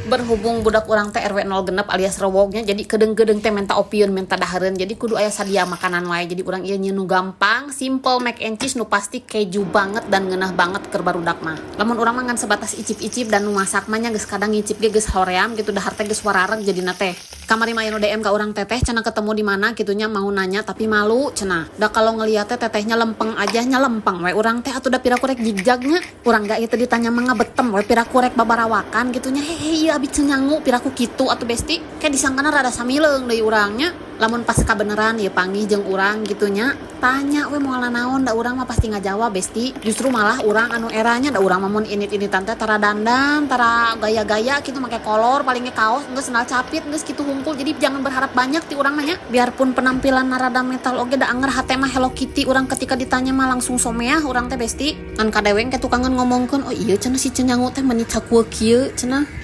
Berhubung budak urang teh RW 06 alias rewognya, jadi kedeng-kedeng teh minta opieun, minta dahareun, jadi kudu aya sadia makanan wae. Jadi urang ieu nyieun nu gampang, simple, mac and cheese nu pasti keju banget dan ngeunah banget keur barudak mah. Lamun urang mah ngan sebatas icip-icip dan nu masak mah nya geus kadang ngicip ge geus hoream gitu, dahar teh geus warareg jadina teh. Kamari mah aya nu DM ka urang, "Teteh," cenah, "ketemu di mana?" gitunya, "mau nanya tapi malu," cenah. Da kalau ngeliatnya tetehnya lempeng aja nya, lempeng we urang teh atuh, da piraku rek jigjagnya. Urang gak itu ditanya mah ngabetem we, piraku rek babarawakan gitunya, "Hehe, iya, abi cenyangu," piraku kitu atuh, besti. Kayak disangkana rada samileung deui urangnya. Lamun pas kabeneran ya panggih jeung urang gitunya, tanya we moal naon, da urang mah pasti ngajawab, besti. Justru malah urang anu eranya, da urang mah mun init-initan teh tara dandan, tara gaya-gaya gitu, make kolor palingnya kaos geus, sendal capit geus kitu hungkul. Jadi jangan berharap banyak ti urang mah nya. Biarpun penampilan rada metal oge, da anger hate mah Hello Kitty. Urang ketika ditanya mah langsung someah urang teh, besti. Ngan kadeweng ke tukangan ngomongkeun, "Oh iya," cenah, "si cenyangu teh meni cakue kieu," cenah.